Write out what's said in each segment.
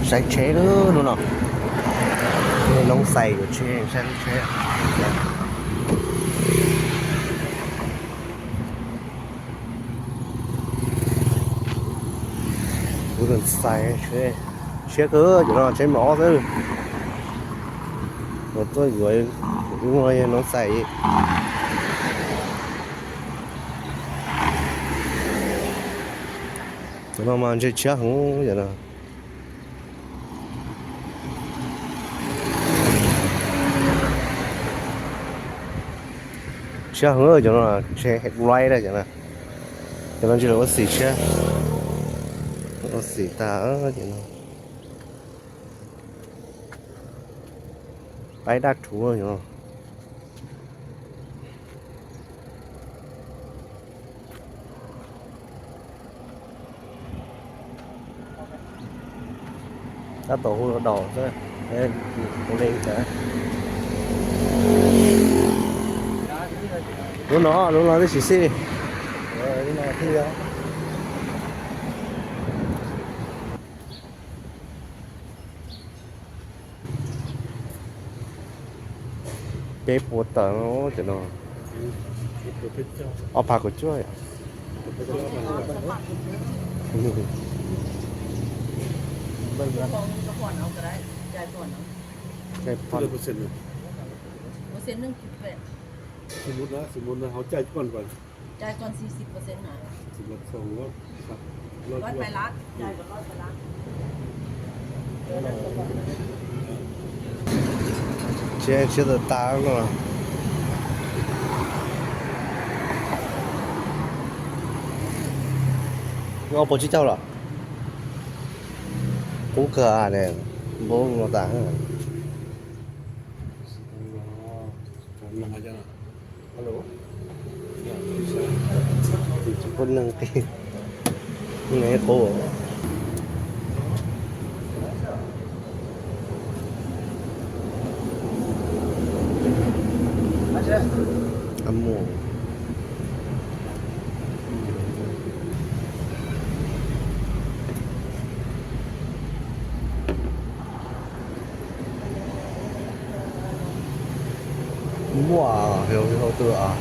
Saib tsheb lub no, noob xais yuav tsheb, saib lub tsheb. Kuv xais tsheb, siab kawg, cov no tsheb mos xwb. Tuaj yuav noob xais. Cov no mas ntshe tshiab heev cov no. Tshiab heev cov no, tsheb headlight cov no. Cov no ntshe lawv ua xim tshiab, ua xim tag cov no. Qaib daj rhuv no. Tab tom hu los daus xwb. Lub no, lub no twb tsis xij. Peb puas tawm no, cov no ob phav kaum cuaj. Tsheb tsheb tawm tas no. Ob puas tsib caug los? Qub kawg ne, npaum no tas. Tsis pub neeg qi, neeg qub. Muaj hauv twg os?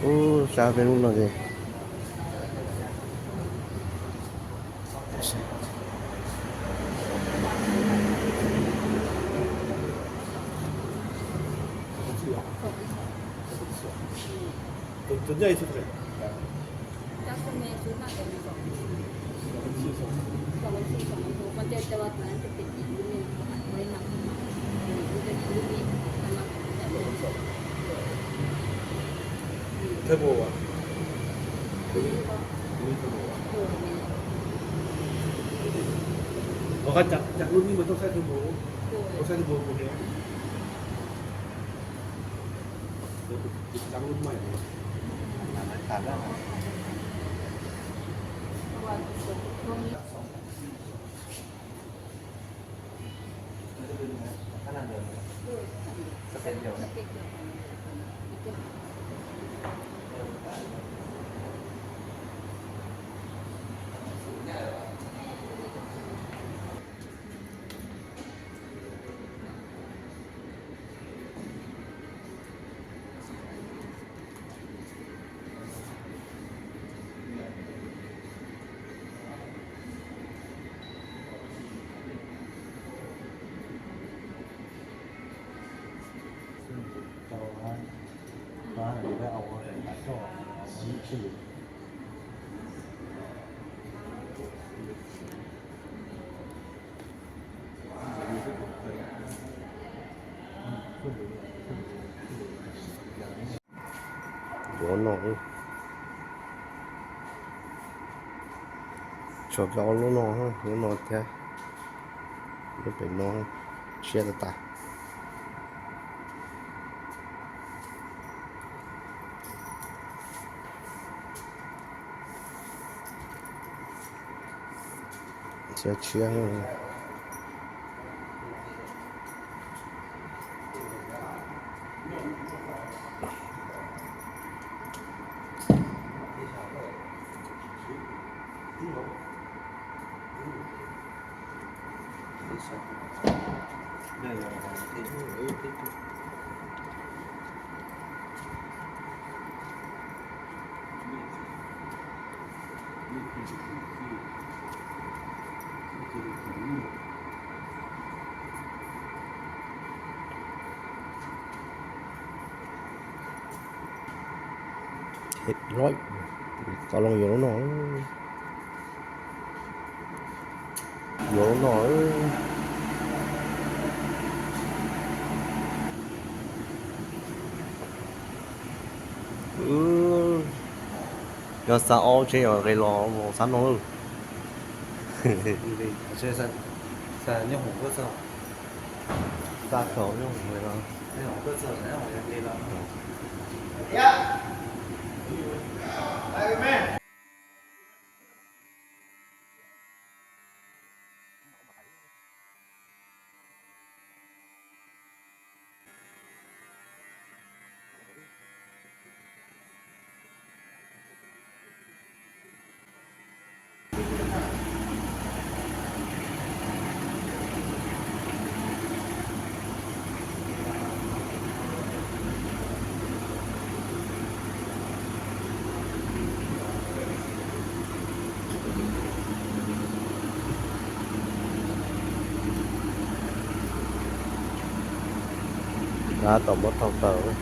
Ub, sab peb lub no ces. Lub no, tshuav kiag ob lub no, lub no thiab lub pem no tshiab tas tas. Tshiab tshiab. Tau loo yuav lub no, yuav lub no. Yog xa ob tsheb yog nqe los mus xab no. Xa nyob hoom kuj txog, xa nyob hoom los. Tab tom muab thauj taws.